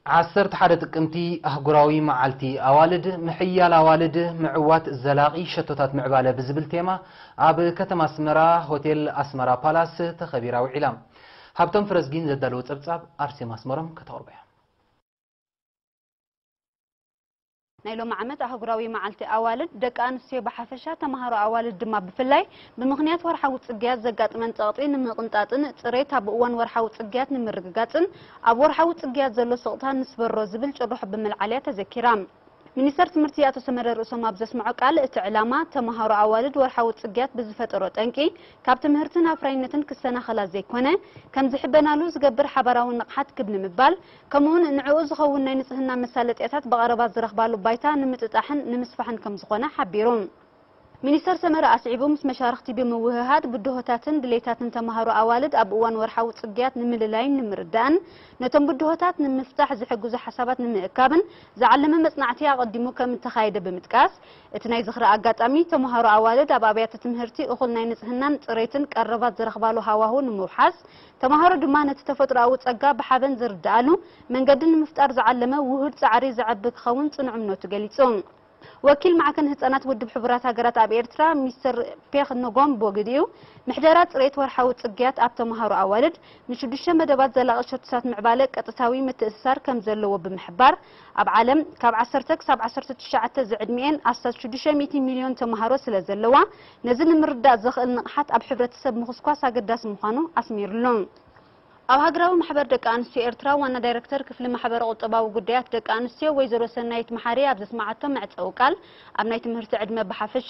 ዓሰርተ ሓደ ጥቅምቲ ኣህጉራዊ መዓልቲ ኣዋልድ፣ ምሕያል ኣዋልድ ምዕዋት ዘላቒ ሸቶታት ምዕባለ ብዝብል ቴማ ኣብ ከተማ ኣስመራ ሆቴል ኣስመራ ፓላስ ተኸቢራ ውዒላ። ሃብቶም ፍረዝጊን ዘዳለዎ ጸብጻብ ኣርሴማ ኣስመሮም ከተቕርቦ እያ። ናይ ሎም ዓመት ኣህጉራዊ መዓልቲ ኣዋልድ፣ ደቂ ኣንስትዮ ብሓፈሻ፣ ተማሃሮ ኣዋልድ ድማ ብፍላይ፣ ብምኽንያት ወርሓዊ ጽግያት ዘጋጥመን ጸቕጢ ንምቕንጣጥን ጽሬት ኣብ እዋን ወርሓዊ ጽግያት ንምርግጋጽን ኣብ ወርሓዊ ጽግያት ዘሎ ስቕታ ንስበሮ ዝብል ጭርሖ ብምልዓል እያ ተዘኪራ። ሚኒስተር ትምህርቲ ኣቶ ሰመረ ርእሶም ኣብ ዘስምዖ ቃል፣ እቲ ዕላማ ተማሃሮ ኣዋልድ ወርሓዊ ጽግያት ብዝፈጠሮ ጠንቂ ካብ ትምህርትን ኣፍራይነትን ክሰናኸላ ዘይኮነ፣ ከም ዝሕበናሉ ዝገብር ሓባራዊ ንቕሓት ክብ ንምባል፣ ከምኡውን ንዕኡ ዝኸውን ናይ ንጽህና መሳለጥያታት ብቐረባ ዝረኽባሉ ባይታ ንምጥጣሕን ንምስፋሕን ከም ዝኾነ ሓቢሩ። ሚኒስተር ሰመረ ኣስዒቡ፣ ምስ መሻርኽቲ ብምውህሃድ ብድሆታትን ድሌታትን ተማሃሮ ኣዋልድ ኣብ እዋን ወርሓዊ ጽግያት ንምልላይን ንምርዳእን፣ ነቶም ብድሆታት ንምፍታሕ ዝሕግዙ ሓሳባት ንምእካብን ዝዓለመ መጽናዕቲ ኣቐዲሙ ከም እተኻየደ ብምጥቃስ፣ እቲ ናይ ዝኽሪ ኣጋጣሚ ተማሃሮ ኣዋልድ ኣብ ኣብያተ ትምህርቲ እኹል ናይ ንጽህናን ጽሬትን ቀረባት ዝረኽባሉ ሃዋሁ ንምውሓስ፣ ተማሃሮ ድማ ነቲ ተፈጥሮኣዊ ጸጋ ብሓበን ዝርድኣሉ መንገዲ ንምፍጣር ዝዓለመ ውሁድ ጻዕሪ ዘዕቢ ክኸውን ጽኑዕ እምነቱ ገሊጹ። ወኪል ማዕከን ህጻናት ውድብ ሕቡራት ሃገራት ኣብ ኤርትራ ሚስተር ፔክ ንጎም ቦግዲኡ፣ ምሕደራ ጽሬት ወርሓዊ ጽግያት ኣብ ተማሃሮ ኣዋልድ ንሽዱሽተ መደባት ዘላቒ ሸቶታት ምዕባለ ቀጥታዊ ምትእስሳር ከም ዘለዎ ብምሕባር፣ ኣብ ዓለም ካብ ዓሰርተ ክሳብ ዓሰርተ ትሽዓተ ዝዕድሚኤን ኣስታት ሽዱሽተ ሚእቲ ሚልዮን ተማሃሮ ስለ ዘለዋ፣ ነዚ ንምርዳእ ዘኽእል ንቕሓት ኣብ ሕብረተሰብ ምኹስኳስ ኣገዳሲ ምዃኑ ኣስሚሩሉ። ኣብ ሃገራዊ ማሕበር ደቂ ኣንስትዮ ኤርትራ ዋና ዳይረክተር ክፍሊ ማሕበረ ቁጠባዊ ጉዳያት ደቂ ኣንስትዮ ወይዘሮ ሰናይት መሓሪ ኣብ ዘስመዓቶ መዕጸዊ ቃል፣ ኣብ ናይ ትምህርቲ ዕድመ ብሓፈሻ፣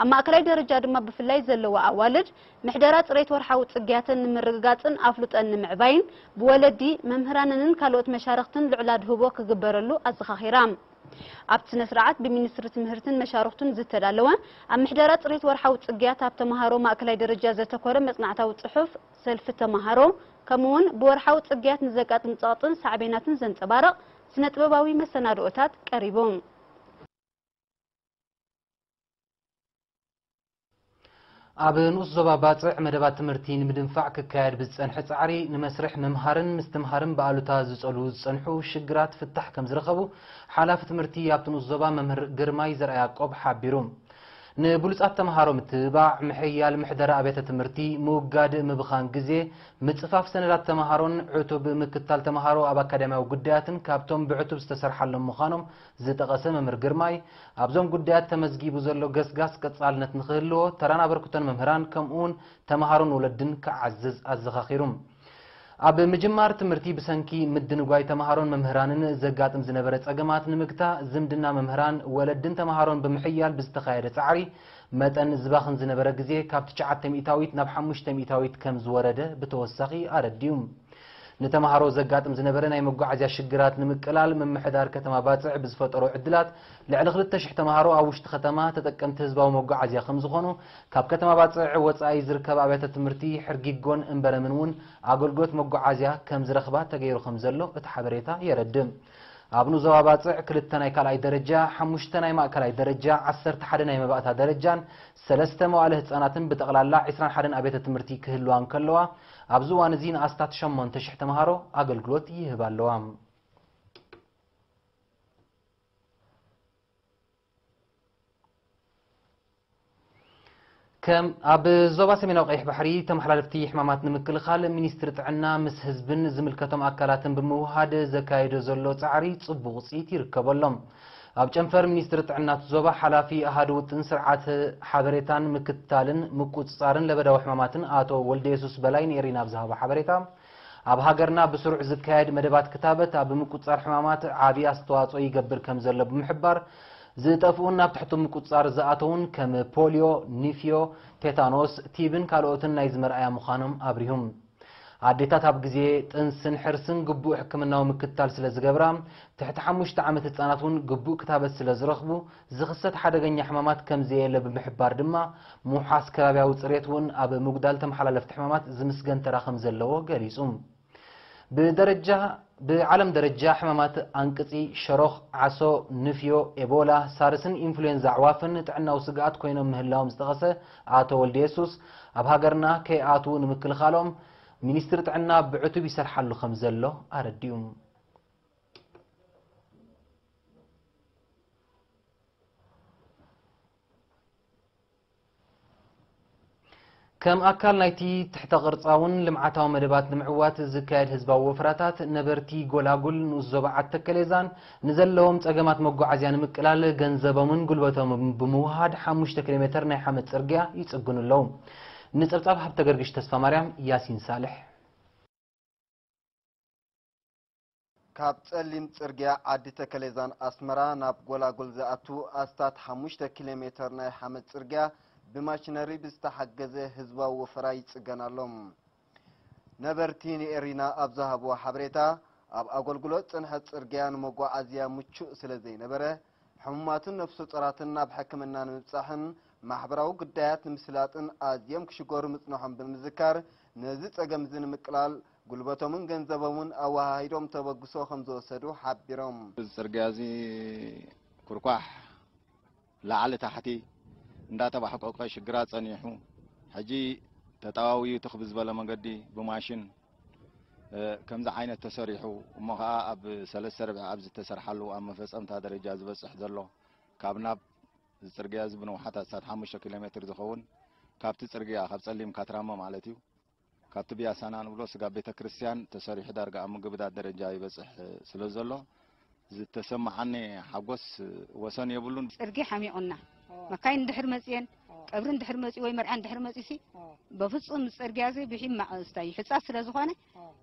ኣብ ማእከላይ ደረጃ ድማ ብፍላይ ዘለዋ ኣዋልድ፣ ምሕደራ ጽሬት ወርሓዊ ጽግያተን ንምርግጋጽን ኣፍልጦን ንምዕባይን፣ ብወለዲ፣ መምህራንንን ካልኦት መሻርኽትን ልዑል ኣድህቦ ክግበረሉ ኣዘኻኺራ። ኣብቲ ስነ ስርዓት ብሚኒስትሪ ትምህርትን መሻርኽቱን ዝተዳለወ ኣብ ምሕደራ ጽሬት ወርሓዊ ጽግያት ኣብ ተማሃሮ ማእከላይ ደረጃ ዘተኮረ መጽናዕታዊ ጽሑፍ ሰልፊ ተማሃሮ፣ ከምኡውን ብወርሓዊ ጽግያት ንዘጋጥም ጸቕጥን ሳዕቤናትን ዘንጸባርቕ ስነ ጥበባዊ መሰናድኦታት ቀሪቡ። ኣብ ንኡስ ዞባ ባጽዕ መደባት ትምህርቲ ንምድንፋዕ ክካየድ ብዝጸንሐ ጻዕሪ፣ ንመስርሕ ምምሃርን ምስትምሃርን ብኣሉታ ዝጸልዉ ዝጸንሑ ሽግራት ፍታሕ ከም ዝረኸቡ ሓላፊ ትምህርቲ ኣብቲ ንኡስ ዞባ መምህር ግርማይ ዘርኣያቆብ ሓቢሩ። ንብሉጻት ተምሃሮ ምትብባዕ፣ ምሕያል ምሕደራ ኣብያተ ትምህርቲ፣ ምውጋድ ምብኻን ግዜ፣ ምጽፋፍ ሰነዳት ተምሃሮን ዕቱብ ምክታል ተምሃሮ ኣብ ኣካዳሚያዊ ጉዳያትን ካብቶም ብዕቱብ ዝተሰርሓሎም ምዃኖም ዝጠቐሰ መምህር ግርማይ፣ ኣብዞም ጉዳያት ተመዝጊቡ ዘሎ ገስጋስ ቀጻልነት ንኽህልዎ፣ ተራን ኣበርክቶን መምህራን ከምኡውን ተምሃሮን ወለድን ክዓዝዝ ኣዘኻኺሩ። ኣብ ምጅማር ትምህርቲ ብሰንኪ ምድንጓይ ተምሃሮን መምህራንን ዘጋጥም ዝነበረ ጸገማት ንምግታእ፣ ዝምድና መምህራን፣ ወለድን ተምሃሮን ብምሕያል ብዝተኻየደ ጻዕሪ፣ መጠን ዝባኽን ዝነበረ ግዜ ካብ ትሽዓተ ሚእታዊት ናብ ሓሙሽተ ሚእታዊት ከም ዝወረደ ብተወሳኺ ኣረዲኡ። ንተምሃሮ ዘጋጥም ዝነበረ ናይ መጓዓዝያ ሽግራት ንምቅላል፣ ምምሕዳር ከተማ ባጽዕ ብዝፈጠሮ ዕድላት፣ ልዕሊ ክልተ ሽሕ ተምሃሮ ኣብ ውሽጢ ከተማ ተጠቀምቲ ህዝባዊ መጓዓዝያ ከም ዝኾኑ፣ ካብ ከተማ ባጽዕ ወጻኢ ዝርከባ ኣብያተ ትምህርቲ ሕርጊጎን እምበረምን እውን ኣገልግሎት መጓዓዝያ ከም ዝረኽባ ተገይሩ ከም ዘሎ እቲ ሓበሬታ የረድእ። ኣብ ንኡስ ዞባ ባጽዕ ክልተ ናይ ካልኣይ ደረጃ፣ ሓሙሽተ ናይ ማእከላይ ደረጃ፣ ዓሰርተ ሓደ ናይ መባእታ ደረጃን ሰለስተ መዋእለ ህጻናትን ብጠቕላላ ዕስራን ሓደን ኣብያተ ትምህርቲ ክህልዋ እንከለዋ፣ ኣብዚ እዋን እዚ ንኣስታት ሸሞንተ ሽሕ ተምሃሮ ኣገልግሎት ይህባ ኣለዋ። ከም ኣብ ዞባ ሰሜናዊ ቀይሕ ባሕሪ ተመሓላለፍቲ ሕማማት ንምክልኻል፣ ሚኒስትሪ ጥዕና ምስ ህዝብን ዝምልከቶም ኣካላትን ብምውሃድ ዘካየዶ ዘሎ ጻዕሪ ጽቡቕ ውጽኢት ይርከበሎም። ኣብ ጨንፈር ሚኒስትሪ ጥዕና እቲ ዞባ ሓላፊ ኣሃዱ ውጥን ስርዓት ሓበሬታን ምክትታልን ምቁጽጻርን ለበዳዊ ሕማማትን ኣቶ ወልደየሱስ በላይ ንኤሪና ኣብ ዝሃቦ ሓበሬታ፣ ኣብ ሃገርና ብስሩዕ ዝካየድ መደባት ክታበት ኣብ ምቁጽጻር ሕማማት ዓቢ ኣስተዋጽኦ ይገብር ከም ዘሎ ብምሕባር፣ ዝጠፍኡን ናብ ትሕቲ ምቁጽጻር ዝኣተዉን ከም ፖልዮ፣ ኒፍዮ፣ ቴታኖስ፣ ቲብን ካልኦትን ናይዚ መርኣያ ምዃኖም ኣብሪሁም። ኣዴታት ኣብ ግዜ ጥንስን ሕርስን ግቡእ ሕክምናዊ ምክትታል ስለ ዝገብራ፣ ትሕቲ ሓሙሽተ ዓመት ህጻናት እውን ግቡእ ክታበት ስለ ዝረኽቡ፣ ዝኽሰት ሓደገኛ ሕማማት ከም ዘየለ ብምሕባር ድማ፣ ምውሓስ ከባብያዊ ጽሬት እውን ኣብ ምጉዳል ተመሓላለፍቲ ሕማማት ዝምስገን ተራ ከም ዘለዎ ገሊጹ። ብደረጃ፣ ብዓለም ደረጃ ሕማማት ኣንቅጺ፣ ሸሮኽ፣ ዓሶ፣ ንፍዮ፣ ኤቦላ፣ ሳርስን ኢንፍሉዌንዛ ኣዕዋፍን ጥዕናዊ ስግኣት ኮይኖም ምህላዎም ዝጠቐሰ ኣቶ ወልደየሱስ፣ ኣብ ሃገርና ከይኣትዉ ንምክልኻሎም ሚኒስትሪ ጥዕና ብዕቱብ ይሰርሓሉ ከም ዘሎ ኣረዲኡ። ከም ኣካል ናይቲ ትሕተ ቅርጻውን ልምዓታዊ መደባት ንምዕዋት ዝካየድ ህዝባዊ ወፈራታት፣ ነበርቲ ጎላጉል ንኡስ ዞባ ዓድ ተከሌዛን ንዘለዎም ጸገማት መጓዓዝያ ንምቅላል ገንዘቦምን ጉልበቶምን ብምውሃድ ሓሙሽተ ኪሎ ሜተር ናይ ሓመድ ጽርግያ ይጽግኑ ኣለዉ። ንጸብጻብ ሃብተ ገርግሽ ተስፋ ማርያም፣ ያሲን ሳልሕ። ካብ ጸሊም ጽርግያ ዓዲ ተከሌዛን ኣስመራ ናብ ጎላጉል ዝኣቱ ኣስታት ሓሙሽተ ኪሎ ሜተር ናይ ሓመድ ጽርግያ ብማሽነሪ ብዝተሓገዘ ህዝባዊ ወፈራ ይጽገን ኣሎ። ነበርቲ ንኤሪና ኣብ ዝሃብዎ ሓበሬታ፣ ኣብ ኣገልግሎት ጽንሐ ጽርግያ ንመጓዓዝያ ምቹእ ስለ ዘይነበረ፣ ሕሙማትን ነፍሰ ጡራትን ናብ ሕክምና ንምብጻሕን ማሕበራዊ ጉዳያት ንምስላጥን ኣዝዮም ክሽገሩ ምጽንሖም ብምዝካር፣ ነዚ ጸገም እዚ ንምቅላል ጉልበቶምን ገንዘቦምን ኣወሃሂዶም ተበግሶ ከም ዝወሰዱ ሓቢሮም። እዚ ጽርግያ እዚ ኩርኳሕ ላዕሊ ታሕቲ እንዳተባሕቆቀ ሽግራ ጸኒሑ፣ ሕጂ ተጠዋውዩ ትኽ ብዝበለ መገዲ ብማሽን፣ እ፣ ከምዚ ዓይነት ተሰሪሑ፣ እሞ ኸኣ ኣብ ሰለስተ ርብዒ ኣብ ዝተሰርሓሉ ኣብ መፈጸምታ ደረጃ ዝበጽሕ ዘሎ፣ ካብ ናብ እዚ ጽርግያ እዚ ብንውሓት ኣስታት ሓሙሽተ ኪሎ ሜትር ዝኸውን፣ ካብቲ ጽርግያ ካብ ጸሊም ካትራሞ ማለት እዩ፣ ካብቲ ብያሳና ንብሎ ስጋብ ቤተ ክርስቲያን ተሰሪሑ ዳርጋ ኣብ ምግብታት ደረጃ ይበጽሕ ስለ ዘሎ፣ ዝተሰማዓኒ ሓጎስ ወሰን የብሉን። ጽርግያ ሓሚቑና። መካይን እንድሕር መጽየን፣ ቀብሪ እንድሕር መጽዩ ወይ መርዓ እንድሕር መጽዩ ሲ፣ በፍጹም ጽርግያ እዚ ብሒም ማእስታ እዩ። ሕጻ ስለ ዝኾነ፣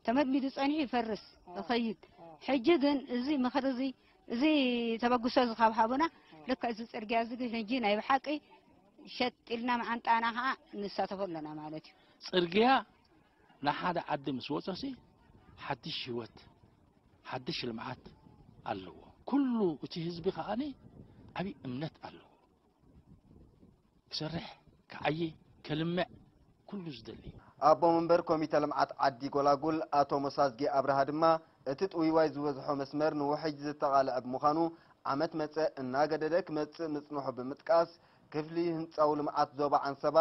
ተመድሚዱ ጸኒሑ ይፈርስ፣ ይኸይድ። ሕጂ ግን እዚ ምኽሪ እዚ፣ እዚ ተበግሶ እዚ ካብ ሃቡና፣ ልክዕ እዚ ጽርግያ እዚ ግን ሕጂ ናይ ብሓቂ ሸጥ ኢልና መዓንጣና ኸዓ ንሳተፎ ኣለና ማለት እዩ። ጽርግያ ንሓደ ዓዲ ምስ ወጾሲ ሓድሽ ህይወት፣ ሓድሽ ልምዓት ኣለዎ። ኩሉ እቲ ህዝቢ ከኣኒ ዓብዪ እምነት ኣለዎ። ክሰርሕ፣ ክዓዪ፣ ከልምዕ ኩሉ ዝደሊ። ኣቦ መንበር ኮሚተ ልምዓት ዓዲ ጎላጉል ኣቶ መሳዝጊ ኣብርሃ ድማ፣ እቲ ጥውይዋይ ዝበዝሖ መስመር ንውሕጅ ዘተቓልዐ ብምዃኑ፣ ዓመት መጸ እናገደደ ክመጽእ ምጽንሑ ብምጥቃስ፣ ክፍሊ ህንጻዊ ልምዓት ዞባ ዓንሰባ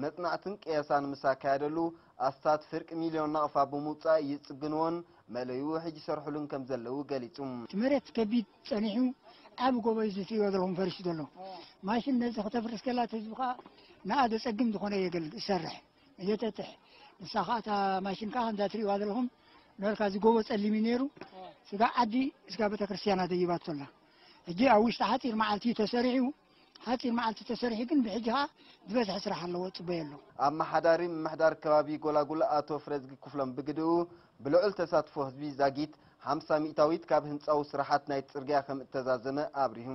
መጽናዕትን ቅየሳን ምስ ኣካየደሉ፣ ኣስታት ፍርቂ ሚልዮን ናቕፋ ብምውጻእ ይጽግንዎን መለዩ ውሕጅ ይሰርሕሉን ከም ዘለዉ ገሊጹ። እቲ መሬት ከቢድ ጸኒሑ፣ ዓቢ ጎቦ እዩ እዚ ትሪእዎ ዘለኹም ፈሪሱ ዘሎ። ማሽን ነዚ ከተፍርስ ከላ፣ እቲ ህዝቢ ከኣ ንኣ ዘጸግም ዝኾነ የገል-፣ ይሰርሕ፣ የጠጥሕ። ንሳ ከኣ እታ ማሽን ከኣ ከምዛ ትሪእዋ ዘለኹም፣ ነበርካ እዚ ጎቦ ጸሊም እዩ ነይሩ። ስጋ ዓዲ፣ ስጋ ቤተክርስትያና ደይባቶ ኣላ። ሕጂ ኣብ ውሽጢ ሓጺር መዓልቲ እዩ ተሰሪሑ። ሓጺር መዓልቲ ተሰሪሑ ግን ብሕጂ ከኣ ዝበዝሐ ስራሕ ኣለዎ፣ ጽበዮ ኣሎ። ኣመሓዳሪ ምምሕዳር ከባቢ ጎላጉል ኣቶ ፍረዝጊ ክፍሎም ብግድኡ፣ ብልዑል ተሳትፎ ህዝቢ ዛጊት ሓምሳ ሚእታዊት ካብ ህንጻዊ ስራሓት ናይቲ ጽርግያ ከም እተዛዘመ ኣብሪሁ።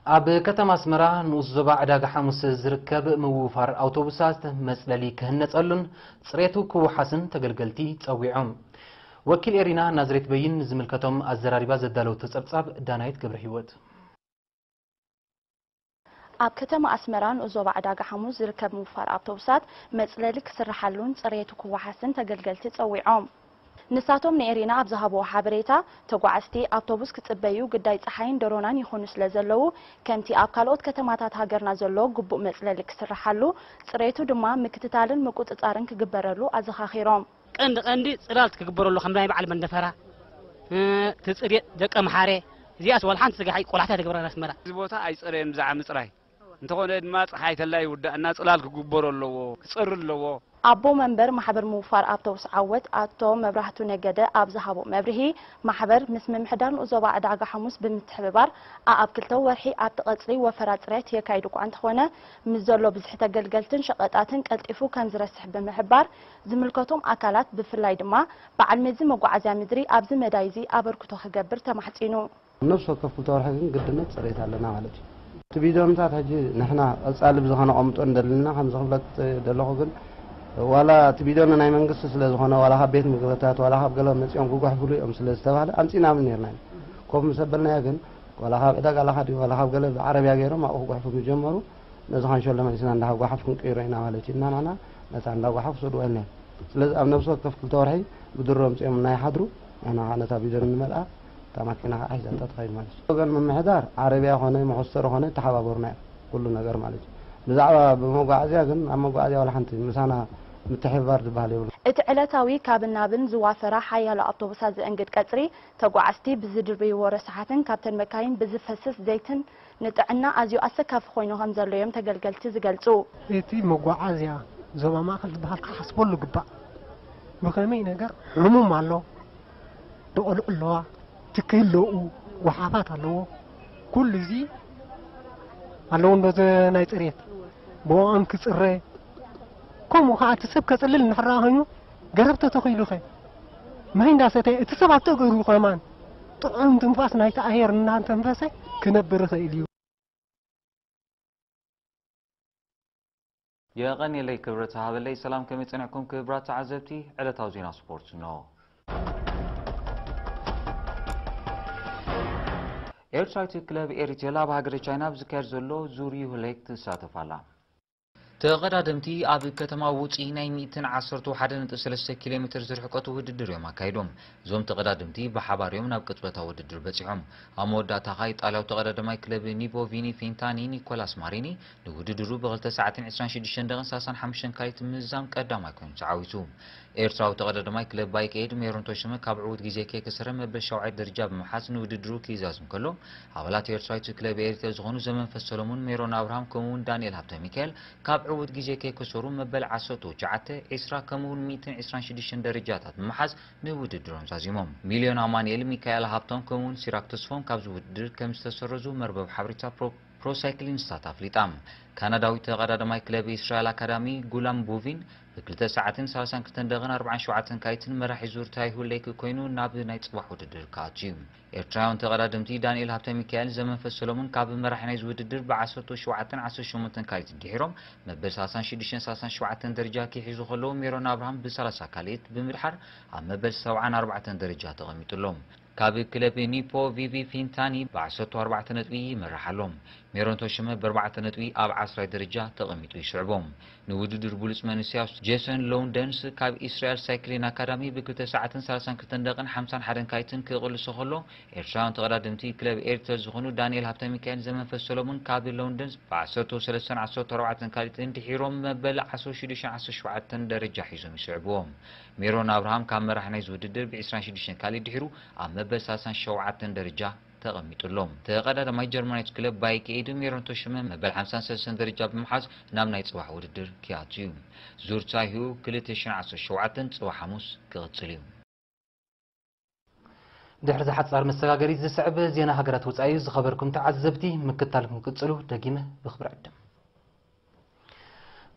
ኣብ ከተማ ኣስመራ ንኡስ ዞባ ዕዳጋ ሓሙስ ዝርከብ ምውፋር ኣውቶቡሳት መጽለሊ ክህነጸሉን ጽሬቱ ክወሓስን ተገልገልቲ ጸዊዖም። ወኪል ኤሪና ናዝሬት በይን ንዝምልከቶም ኣዘራሪባ ዘዳለወቶ ጸብጻብ ዳናይት ገብረ ህይወት። ኣብ ከተማ ኣስመራ ንኡስ ዞባ ዕዳጋ ሓሙስ ዝርከብ ምውፋር ኣውቶቡሳት መጽለሊ ክስርሓሉን ጽሬቱ ክወሓስን ተገልገልቲ ጸዊዖም። ንሳቶም ንኤሪና ኣብ ዝሃብዎ ሓበሬታ፣ ተጓዓዝቲ ኣውቶቡስ ክጽበዩ ግዳይ ጸሓይን ደሮናን ይኾኑ ስለ ዘለዉ፣ ከምቲ ኣብ ካልኦት ከተማታት ሃገርና ዘሎ ግቡእ መጽለሊ ክስርሓሉ፣ ጽሬቱ ድማ ምክትታልን ምቁጽጻርን ክግበረሉ ኣዘኻኺሮም። ቀንዲ ቀንዲ ጽላል ክግበረሉ ከም ናይ በዓል መንደፈራ፣ እ፣ ትጽርየ ደቀ መሓረ፣ እዚኣስ ዋላ ሓንቲ ስጋ ቆላሕታ ኣይተገብረን ኣስመራ። እዚ ቦታ ኣይጸረየን ብዛዕባ ምጽራይ። እንተኾነ ድማ ጸሓይ ተላ ይውዳእና ጽላል ክግበሮ ኣለዎ፣ ክጸሪ ኣለዎ። ኣቦ መንበር ማሕበር ምውፋር ኣውቶቡስ ዓወት ኣቶ መብራህቱ ነገደ ኣብ ዝሃቦ መብርሂ፣ ማሕበር ምስ ምምሕዳር ንኡስ ዞባ ዕዳጋ ሓሙስ ብምትሕብባር ኣኣብ ክልተ ወርሒ ኣብቲ ቀጽሪ ወፈራ ጽሬት የካይድ እኳ እንተኾነ፣ ምስ ዘሎ ብዝሒ ተገልገልትን ሸቐጣትን ቀልጢፉ ከም ዝረስሕ ብምሕባር፣ ዝምልከቶም ኣካላት ብፍላይ ድማ በዓል መዚ መጓዓዝያ ምድሪ ኣብዚ መዳይ እዚ ኣበርክቶ ክገብር ተማሕጺኑ። ኣብ ነፍሲ ወከፍ ክልተ ወርሒ ግን ግድነት ጽሬት ኣለና ማለት እዩ። እቲ ቢዶንታት ሕጂ ንሕና ቀጻሊ ብዚ ከነቐምጦ እንደልና፣ ከምዚ ክብለክ ደለኹ ግን፣ ዋላ እቲ ቢዶን ናይ መንግስቲ ስለ ዝኾነ፣ ዋላ ካብ ቤት ምግብታት፣ ዋላ ካብ ገለ መጺኦም ክጉሕፍሉ እዮም ስለ ዝተባህለ፣ ኣምጺእና ምን ነርና ኢና። ኮፍ ምስ ኣበልናዮ ግን፣ ዋላ ካብ ዕዳጋ ላኻ ድዩ፣ ዋላ ካብ ገለ ብዓረብያ ገይሮም ኣብኡ ክጉሕፉ ምስ ጀመሩ፣ ነዚ ካንሸሎ መሊስና እንዳ ጓሓፍ ክንቅይሮ ኢና ማለት እዩ። እና ንሕና ነታ እንዳ ጓሓፍ ውሰድዋ ኢልና ኢና። ስለዚ ኣብ ነፍሲ ወከፍ ክልተ ወርሒ ብድሮ ኣምጺኦም እናይሓድሩ ንሕና ከዓ ነታ ቢደር ንመልኣ፣ እታ ማኪና ከዓ ሒዛታ ትኸይድ ማለት እዩ። ወገን ምምሕዳር ዓረብያ ኾነ መኾስተሪ ኾነ ይተሓባበሩና እዮም ኩሉ ነገር ማለት እዩ። ብዛዕባ ብመጓዓዝያ ግን ኣብ መጓዓዝያ ዋላ ሓንቲ ምሳና ምትሕብባር ዝበሃል የብሉ። እቲ ዕለታዊ ካብን ናብን ዝዋፈራ ሓያሎ ኣውቶቡሳት ዘእንግድ ቀጽሪ፣ ተጓዓዝቲ ብዝድርብይዎ ረሳሓትን ካብተን መካይን ብዝፈስስ ዘይትን ንጥዕና ኣዝዩ ኣሰካፊ ኮይኑ ከም ዘሎ እዮም ተገልገልቲ ዝገልጹ። እቲ መጓዓዝያ ዞባ ማእከል ዝበሃል ክሓስበሉ ግባእ። ብኸመይ ነገር ሕሙም ኣሎ፣ ደቆልዑ ኣለዋ፣ ትኪ ኣለዉ፣ ወሓፋት ኣለዎ። ኩሉ እዚ ኣለዎ እንዶ ዘ-፣ ናይ ጽሬት ብእዋን ክጽረ፣ ከምኡ ኸዓ እቲ ሰብ ከጽልል እንድሕር ኮይኑ ገረብ ተተኺሉ ኸ ማይ እንዳሰተየ እቲ ሰብ ኣብቲ እግሩ ከማን ጥዑም ትንፋስ ናይቲ ኣየር እናተንፈሰ ክነብር ይኽእል እዩ። የቐንየለይ ክብረት ሃበለይ። ሰላም ከመይ ጸኒሕኩም ክብራት ተዓዘብቲ? ዕለታዊ ዜና ስፖርት እንሆ። ኤርትራዊት ክለብ ኤሪቴል ኣብ ሃገረ ቻይና ኣብ ዝካየድ ዘሎ ዙር ዩህ ሌግ ትሳተፍ ኣላ። ተቐዳደምቲ ኣብ ከተማ ውጺ ናይ ሚእትን ዓሰርተ ሓደ ነጥቢ ሰለስተ ኪሎ ሜትር ዝርሕቀቱ ውድድር እዮም ኣካይዶም። እዞም ተቐዳደምቲ ብሓባር እዮም ናብ ቅጽበታዊ ውድድር በጺሖም። ኣብ መወዳእታ ኸኣ ኢጣልያዊ ተቐዳዳማይ ክለብ ኒፖ ቪኒ ፊንታኒ ኒኮላስ ማሪኒ ንውድድሩ ብክልተ ሰዓትን ዕስራን ሽዱሽተን ደቂቕን ሰላሳን ሓሙሽተን ካሊት ምህዛም ቀዳማይ ኮይኑ ተዓዊቱ። ኤርትራዊ ተቐዳዳማይ ክለብ ባይክ ኤድ ሜሮን ቶሽመ ካብ ዕዉት ግዜ ከይከሰረ መበል ሻውዓይ ደረጃ ብምሓዝ ንውድድሩ ክይዛዝም ከሎ፣ ኣባላት ኤርትራዊት ክለብ ኤሪትሪያ ዝኾኑ ዘመንፈስ ሰሎሙን፣ ሜሮን ኣብርሃም ከምኡውን ዳንኤል ሃብተ ሚካኤል ካብ ዕዉት ግዜ ከይከሰሩ መበል ዓሰርተ ትሽዓተ፣ ዕስራ ከምኡውን ሚእትን ዕስራን ሽዱሽተን ደረጃታት ብምሓዝ ንውድድሮም ዛዚሞም። ሚልዮን ኣማኑኤል፣ ሚካኤል ሃብቶም ከምኡውን ሲራክ ተስፎም ካብዚ ውድድር ከም ዝተሰረዙ መርበብ ሓበሬታ ፕሮ ፕሮሳይክሊን ስታት ኣፍሊጣ። ካናዳዊ ተቐዳዳማይ ክለብ ኢስራኤል ኣካዳሚ ጉላም ቡቪን ብክልተ ሰዓትን ሰላሳን ክልተን ደቂቕን ኣርባዓን ሸውዓተን ካይትን መራሒ ዙር ታይሁ ሌክ ኮይኑ ናብ ናይ ጽባሕ ውድድር ክኣቱ እዩ። ኤርትራውያን ተቐዳደምቲ ዳንኤል ሃብተ ሚካኤል፣ ዘመንፈስ ሰሎሙን ካብ መራሒ ናይዚ ውድድር ብዓሰርተ ሸውዓተን ዓሰርተ ሸሞንተን ካይት ድሒሮም መበል ሰላሳን ሽዱሽተን ሰላሳን ሸውዓተን ደረጃ ክሕዙ ከለዉ፣ ሜሮን ኣብርሃም ብሰላሳ ካልኢት ብምድሓር ኣብ መበል ሰብዓን ኣርባዕተን ደረጃ ተቐሚጡ ኣሎ። ካብ ክለብ ኒፖ ቪቪ ፊንታኒ ብዓሰርተ ኣርባዕተ ነጥቢ ይመርሕ ኣሎ። ሜሮን ቶሽመ ብኣርባዕተ ነጥቢ ኣብ ዓስራይ ደረጃ ተቐሚጡ ይስዕቦ። ንውድድር ብሉጽ መንእሰይ ጄሰን ሎውንደንስ ካብ ኢስራኤል ሳይክሊን ኣካዳሚ ብክልተ ሰዓትን ሰላሳን ክልተን ደቂቕን ሓምሳን ሓደን ካይትን ክቕልሶ ከሎ፣ ኤርትራውያን ተቐዳደምቲ ክለብ ኤሪተር ዝኾኑ ዳንኤል ሃብተሚካኤልን ዘመንፈስ ሰሎሙን ካብ ሎውንደንስ ብዓሰርተ ሰለስተን ዓሰርተ ኣርባዕተን ካልኢትን ድሒሮም መበል ዓሰርተ ሽዱሽተን ዓሰርተ ሸውዓተን ደረጃ ሒዞም ይስዕብዎም። ሜሮን ኣብርሃም ካብ መራሒ ናይዚ ውድድር ብዕስራን ሽዱሽተን ካልኢት ድሒሩ ኣብ መበል ሰላሳን ሸውዓተን ደረጃ ተቐሚጡ ኣሎ። ተቐዳዳማይ ጀርመናዊት ክለብ ባይክ ኤድ ሜሮን ቶሽመ መበል ሓምሳን ሰለስተን ደረጃ ብምሓዝ ናብ ናይ ጽባሕ ውድድር ክኣቱ እዩ። ዙር ታይሁ ክልተ ሽሕን ዓሰርተ ሸውዓተን ጽባሕ ሓሙስ ክቕጽል እዩ። ድሕሪ እዚ ሓጻር መሰጋገሪት ዝስዕብ ዜና ሃገራት ወጻኢ እዩ። ዝኸበርኩም ተዓዘብቲ ምክታልኩም ክጽሉ ደጊመ ብኽብሪ ዕድም።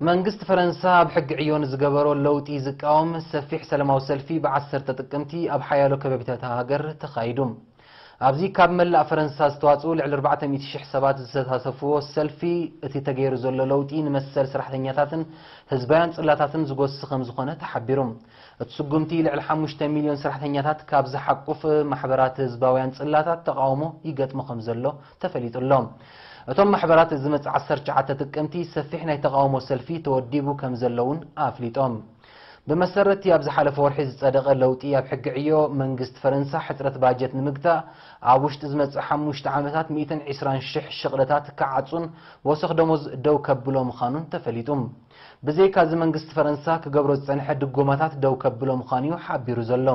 መንግስቲ ፈረንሳ ኣብ ሕጊ ዕዮ ንዝገበሮ ለውጢ ዝቃወም ሰፊሕ ሰላማዊ ሰልፊ ብ ዓሰርተ ጥቅምቲ ኣብ ሓያሎ ከባቢታት እታ ሃገር ተኻይዱ። ኣብዚ ካብ መላእ ፈረንሳ ዝተዋጽኡ ልዕሊ ኣርባዕተ ሚእቲ ሽሕ ሰባት ዝተሳተፍዎ ሰልፊ፣ እቲ ተገይሩ ዘሎ ለውጢ ንመሰል ሰራሕተኛታትን ህዝባውያን ጽላታትን ዝጎሲ ከም ዝኾነ ተሓቢሩ። እቲ ስጉምቲ ልዕሊ ሓሙሽተ ሚልዮን ሰራሕተኛታት ካብ ዝሓቁፍ ማሕበራት ህዝባውያን ጽላታት ተቓውሞ ይገጥሞ ከም ዘሎ ተፈሊጡ ኣሎ። እቶም ማሕበራት ዝመጽእ ዓሰርተ ትሽዓተ ጥቅምቲ ሰፊሕ ናይ ተቓውሞ ሰልፊ ተወዲቡ ከም ዘሎ እውን ኣፍሊጦም። ብመሰረት እቲ ኣብ ዝሓለፈ ወርሒ ዝጸደቐ ለውጢ ኣብ ሕጊ ዕዮ፣ መንግስቲ ፈረንሳ ሕጽረት ባጀት ንምግታእ ኣብ ውሽጢ ዝመጽእ ሓሙሽተ ዓመታት ሚእትን ዕስራን ሽሕ ሽቕለታት ክዓጹን ወሰኽ ደሞዝ ደው ከብሎ ምዃኑን ተፈሊጡ። ብዘይካ እዚ መንግስቲ ፈረንሳ ክገብሮ ዝጸንሐ ድጎማታት ደው ከብሎ ምዃኑ እዩ ሓቢሩ ዘሎ።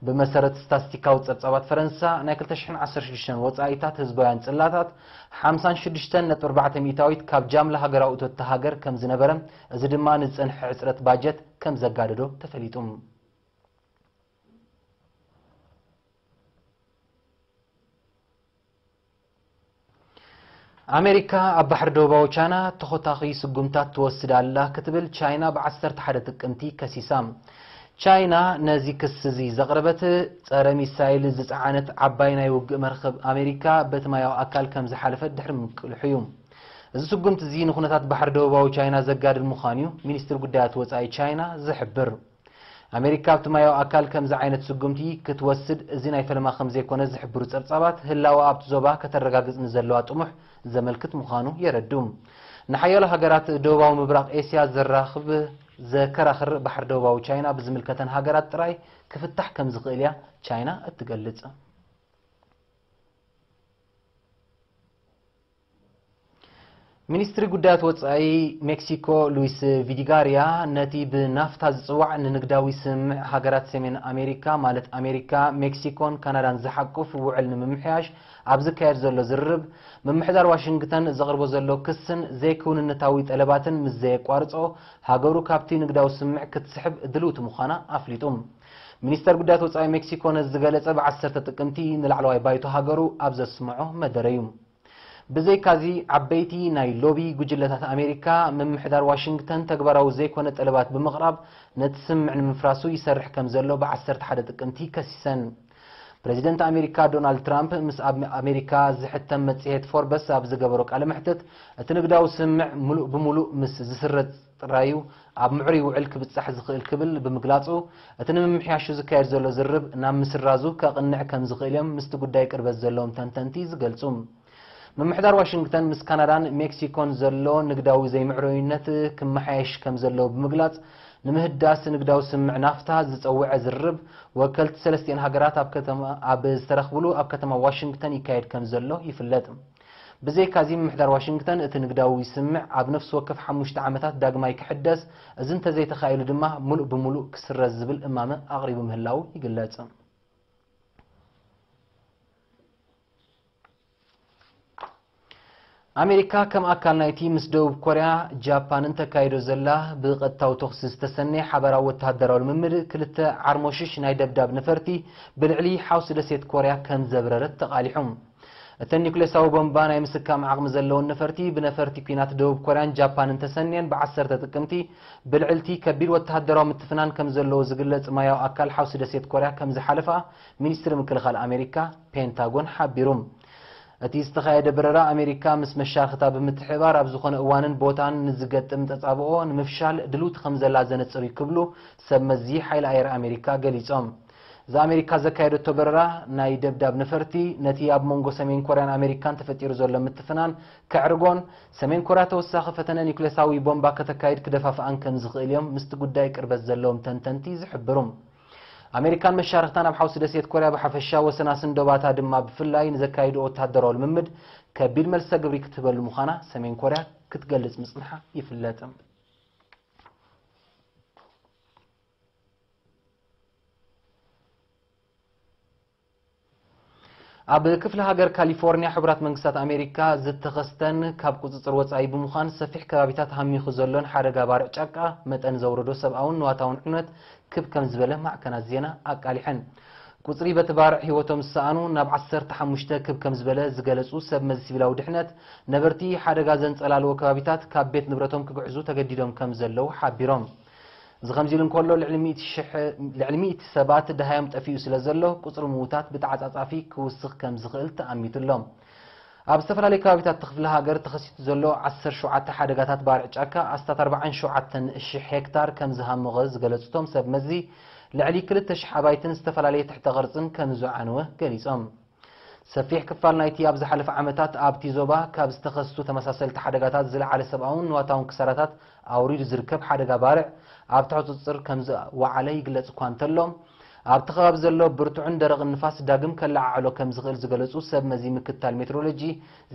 ብመሰረት ስታስቲካዊ ጸብጻባት ፈረንሳ፣ ናይ ክልተ ሽሕን ዓሰርተ ሽዱሽተን ወጻኢታት ህዝባውያን ጽላታት ሓምሳን ሽዱሽተን ነጥቢ ኣርባዕተ ሚእታዊት ካብ ጃምላ ሃገራዊ እቶት እታ ሃገር ከም ዝነበረ፣ እዚ ድማ ንዝጸንሐ ሕጽረት ባጀት ከም ዘጋደዶ ተፈሊጡ። ኣሜሪካ ኣብ ባሕሪ ደቡባዊ ቻይና ተኾታኺ ስጉምታት ትወስድ ኣላ ክትብል ቻይና ብ ዓሰርተ ሓደ ጥቅምቲ ከሲሳ። ቻይና ነዚ ክሲ እዚ ዘቕረበት፣ ጸረ ሚሳይል ዝጸዓነት ዓባይ ናይ ውግእ መርከብ ኣሜሪካ በቲ ማያዊ ኣካል ከም ዝሓለፈት ድሕሪ ምቅልሑ እዩ። እዚ ስጉምቲ እዚ ንኩነታት ባሕሪ ደቡባዊ ቻይና ዘጋድድ ምዃኑ እዩ ሚኒስትሪ ጉዳያት ወጻኢ ቻይና ዝሕብር። ኣሜሪካ ኣብቲ ማያዊ ኣካል ከምዚ ዓይነት ስጉምቲ ክትወስድ እዚ ናይ ፈለማ ከም ዘይኮነ ዝሕብሩ ጸብጻባት፣ ህላወ ኣብቲ ዞባ ከተረጋግጽ ንዘለዋ ጥሙሕ ዘመልክት ምዃኑ የረድኡ። ንሓያሎ ሃገራት ደቡባዊ ምብራቕ ኤስያ ዘራኽብ፣ ዘከራኽር ባሕሪ ደቡባዊ ቻይና ብዝምልከተን ሃገራት ጥራይ ክፍታሕ ከም ዝኽእል እያ ቻይና እትገልጽ። ሚኒስትሪ ጉዳያት ወጻኢ ሜክሲኮ ሉዊስ ቪዲጋርያ ነቲ ብናፍታ ዝጽዋዕ ንንግዳዊ ስምምዕ ሃገራት ሰሜን ኣሜሪካ ማለት ኣሜሪካ፣ ሜክሲኮን ካናዳን ዝሓቁፍ ውዕል ንምምሕያሽ ኣብ ዝካየድ ዘሎ ዝርርብ፣ ምምሕዳር ዋሽንግተን ዘቕርቦ ዘሎ ክስን ዘይክውንነታዊ ጠለባትን ምስ ዘየቋርጾ፣ ሃገሩ ካብቲ ንግዳዊ ስምምዕ ክትስሕብ ድልውቲ ምዃና ኣፍሊጡ። ሚኒስተር ጉዳያት ወጻኢ ሜክሲኮ ነዚ ዝገለጸ ብዓሰርተ ጥቅምቲ ንላዕለዋይ ባይቶ ሃገሩ ኣብ ዘስምዖ መደረ እዩ። ብዘይካዚ፣ ዓበይቲ ናይ ሎቢ ጉጅለታት ኣሜሪካ፣ ምምሕዳር ዋሽንግተን ተግባራዊ ዘይኮነ ጠለባት ብምቕራብ ነቲ ስምምዕ ንምፍራሱ ይሰርሕ ከም ዘሎ ብዓሰርተ ሓደ ጥቅምቲ ከሲሰን። ፕረዚደንት ኣሜሪካ ዶናልድ ትራምፕ ምስ ኣብ ኣሜሪካ ዝሕተም መጽሔት ፎርበስ ኣብ ዝገበሮ ቃለ መሕትት፣ እቲ ንግዳዊ ስምምዕ ምሉእ ብምሉእ ምስ ዝስረጽ ጥራዩ ኣብ ምዕሩይ ውዕል ክብጻሕ ዝኽእል ክብል ብምግላጹ፣ እቲ ንምምሕያሹ ዝካየድ ዘሎ ዝርርብ ናብ ምስራዙ ከቕንዕ ከም ዝኽእል እዮም ምስቲ ጉዳይ ቅርበት ዘለዎም ተንተንቲ ዝገልጹ። ምምሕዳር ዋሽንግተን ምስ ካናዳን ሜክሲኮን ዘሎ ንግዳዊ ዘይምዕሩይነት ክመሓየሽ ከም ዘለዎ ብምግላጽ፣ ንምህዳስ ንግዳዊ ስምምዕ ናፍታ ዝጸውዐ ዝርርብ፣ ወከልቲ ሰለስቲኤን ሃገራት ኣብ ከተማ፣ ኣብ ዝተረኽብሉ ኣብ ከተማ ዋሽንግተን ይካየድ ከም ዘሎ ይፍለጥ። ብዘይካዚ፣ ምምሕዳር ዋሽንግተን እቲ ንግዳዊ ስምምዕ ኣብ ነፍሲ ወከፍ ሓሙሽተ ዓመታት ዳግማይ ክሕደስ፣ እዚ እንተዘይተኻኢሉ ድማ ምሉእ ብምሉእ ክስረዝ ዝብል እማመ ኣቕሪቡ ምህላዉ ይግለጽ። ኣሜሪካ ከም ኣካል ናይቲ ምስ ደቡብ ኮርያ፣ ጃፓንን ተካይዶ ዘላ ብቐጥታዊ ተኹሲ ዝተሰነየ ሓባራዊ ወተሃደራዊ ልምምድ፣ ክልተ ዓርሞሽሽ ናይ ደብዳብ ነፈርቲ ብልዕሊ ሓውሲ ደሴት ኮርያ ከም ዘብረረት ተቓሊሑ። እተን ኒኩሌሳዊ ቦምባ ናይ ምስካም ዓቕሚ ዘለወን ነፈርቲ፣ ብነፈርቲ ኲናት ደቡብ ኮርያን ጃፓንን ተሰንየን፣ ብዓሰርተ ጥቅምቲ ብልዕልቲ ከቢድ ወተሃደራዊ ምትፍናን ከም ዘለዎ ዝግለጽ ማያዊ ኣካል ሓውሲ ደሴት ኮርያ ከም ዝሓለፋ ሚኒስትሪ ምክልኻል ኣሜሪካ ፔንታጎን ሓቢሩ። እቲ ዝተኻየደ በረራ ኣሜሪካ ምስ መሻርኽታ ብምትሕብባር ኣብ ዝኾነ እዋንን ቦታን ንዝገጥም ተጻብኦ ንምፍሻል ድልውቲ ከም ዘላ ዘነጽር እዩ ክብሉ ሰብ መዚ ሓይሊ ኣየር ኣሜሪካ ገሊጾም። እዛ ኣሜሪካ ዘካየደቶ በረራ ናይ ደብዳብ ነፈርቲ ነቲ ኣብ መንጎ ሰሜን ኮርያን ኣሜሪካን ተፈጢሩ ዘሎ ምትፍናን ከዕርጎን ሰሜን ኮርያ ተወሳኺ ፈተነ ኒውክሌሳዊ ቦምባ ከተካይድ ክደፋፍኣን ከም ዝኽእል እዮም ምስቲ ጉዳይ ቅርበት ዘለዎም ተንተንቲ ዝሕብሩ። ኣሜሪካን መሻርኽታን ኣብ ሓውሲ ደሴት ኮርያ ብሓፈሻ ወሰናስን ዶባታ ድማ ብፍላይ ንዘካይድኦ ወተሃደራዊ ልምምድ ከቢድ መልሰ ግብሪ ክትህበሉ ምዃና ሰሜን ኮርያ ክትገልጽ ምጽንሓ ይፍለጥ። ኣብ ክፍለ ሃገር ካሊፎርኒያ ሕቡራት መንግስታት ኣሜሪካ ዝተኸስተን ካብ ቁጽጽር ወጻኢ ብምዃን ሰፊሕ ከባቢታት ሃሚኹ ዘሎን ሓደጋ ባርዕ ጫቃ መጠን ዘውረዶ ሰብኣውን ንዋታውን ዕንወት ክብ ከም ዝበለ ማዕከናት ዜና ኣቃሊሐን። ቁጽሪ በቲ ባርዕ ህይወቶም ዝሰኣኑ ናብ ዓሰርተ ሓሙሽተ ክብ ከም ዝበለ ዝገለጹ ሰብ መዚ ሲቪላዊ ድሕነት፣ ነበርቲ ሓደጋ ዘንጸላልዎ ከባቢታት ካብ ቤት ንብረቶም ክግዕዙ ተገዲዶም ከም ዘለዉ ሓቢሮም። እዚ ከምዚ ኢሉ እንከሎ፣ ልዕሊ ሚእቲ ሽሕ፣ ልዕሊ ሚእቲ ሰባት ደሃዮም ጠፊኡ ስለ ዘሎ፣ ቁጽሪ ምዉታት ብተዓጻጻፊ ክውስኽ ከም ዝኽእል ተኣሚቱ ኣሎ። ኣብ ዝተፈላለዩ ከባቢታት ክፍለ ሃገር ተኸሲቱ ዘሎ ዓሰርተ ሸውዓተ ሓደጋታት ባርዕ ጫካ ኣስታት ኣርባዓን ሸውዓተን ሽሕ ሄክታር ከም ዝሃመቐ ዝገለጹ እቶም ሰብ መዚ፣ ልዕሊ ክልተ ሽሕ ኣባይትን ዝተፈላለየ ትሕተ ቅርጽን ከም ዝዓነወ ገሊጾም። ሰፊሕ ክፋል ናይቲ ኣብ ዝሓለፈ ዓመታት ኣብቲ ዞባ ካብ ዝተኸስቱ ተመሳሰልቲ ሓደጋታት ዝለዓለ ሰብኣውን ንዋታውን ክሳራታት ኣውሪዱ ዝርከብ ሓደጋ ባርዕ ኣብ ትሕቲ ቁጽጽር ከም ዝወዓለ ይግለጽ እኳ እንተሎ፣ ኣብቲ ከባቢ ዘሎ ብርቱዕን ደረቕን ንፋስ ዳግም ከለዓዕሎ ከም ዝኽእል ዝገለጹ ሰብ መዚ ምክታል ሜትሮሎጂ፣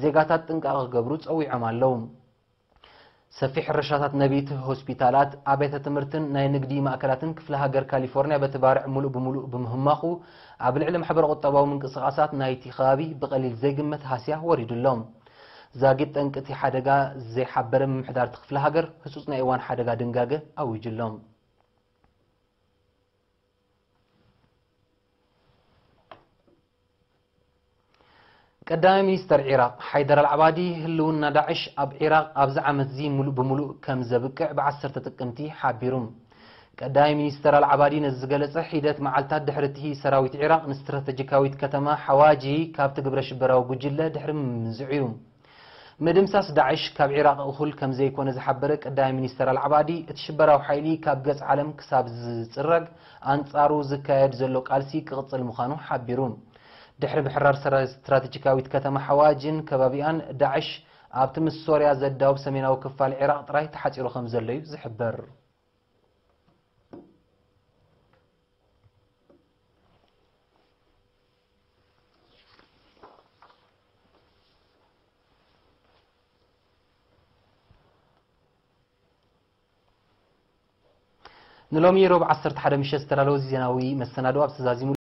ዜጋታት ጥንቃቐ ክገብሩ ጸዊዖም ኣለዉ። ሰፊሕ ሕርሻታት፣ ነቢት፣ ሆስፒታላት፣ ኣብያተ ትምህርትን ናይ ንግዲ ማእከላትን ክፍለ ሃገር ካሊፎርኒያ በቲ ባርዕ ምሉእ ብምሉእ ብምህማኹ፣ ኣብ ልዕሊ ማሕበረ ቁጠባዊ ምንቅስቓሳት ናይቲ ከባቢ ብቐሊል ዘይግመት ሃስያ ወሪዱ ኣሎ። ዛጊት ጠንቂ እቲ ሓደጋ ዘይሓበረ ምምሕዳር እቲ ክፍለ ሃገር፣ ህጹጽ ናይ እዋን ሓደጋ ድንጋገ ኣዊጁ ኣሎ። ቀዳማይ ሚኒስተር ዒራቕ ሓይደር ኣልዓባዲ፣ ህልውና ዳዕሽ ኣብ ዒራቕ ኣብዚ ዓመት'ዚ ምሉእ ብምሉእ ከም ዘብቅዕ ብዓሰርተ ጥቅምቲ ሓቢሩ። ቀዳማይ ሚኒስተር ኣልዓባዲ ነዚ ዝገለጸ፣ ሒደት መዓልታት ድሕሪ እቲ ሰራዊት ዒራቕ ንስትራተጂካዊት ከተማ ሓዋጂ ካብቲ ግብረ ሽበራዊ ጉጅለ ድሕሪ ምምንዝዑ እዩ። ምድምሳስ ዳዕሽ ካብ ዒራቕ እኹል ከም ዘይኮነ ዝሓበረ ቀዳማይ ሚኒስተር ኣልዓባዲ፣ እቲ ሽበራዊ ሓይሊ ካብ ገጽ ዓለም ክሳብ ዝጽረግ ኣንጻሩ ዝካየድ ዘሎ ቃልሲ ክቕጽል ምዃኑ ሓቢሩ። ድሕሪ ምሕራር ሰራ-፣ ስትራተጂካዊት ከተማ ሓዋጅን ከባቢኣን፣ ዳዕሽ ኣብቲ ምስ ሶርያ ዘዳውብ ሰሜናዊ ክፋል ዒራቕ ጥራይ ተሓጺሩ ከም ዘሎ እዩ ዝሕበር። ንሎሚ ሮብ ዓሰርተ ሓደ ምሸት ዝተዳለወ ዜናዊ መሰናድኦ ኣብ ተዛዚሙ።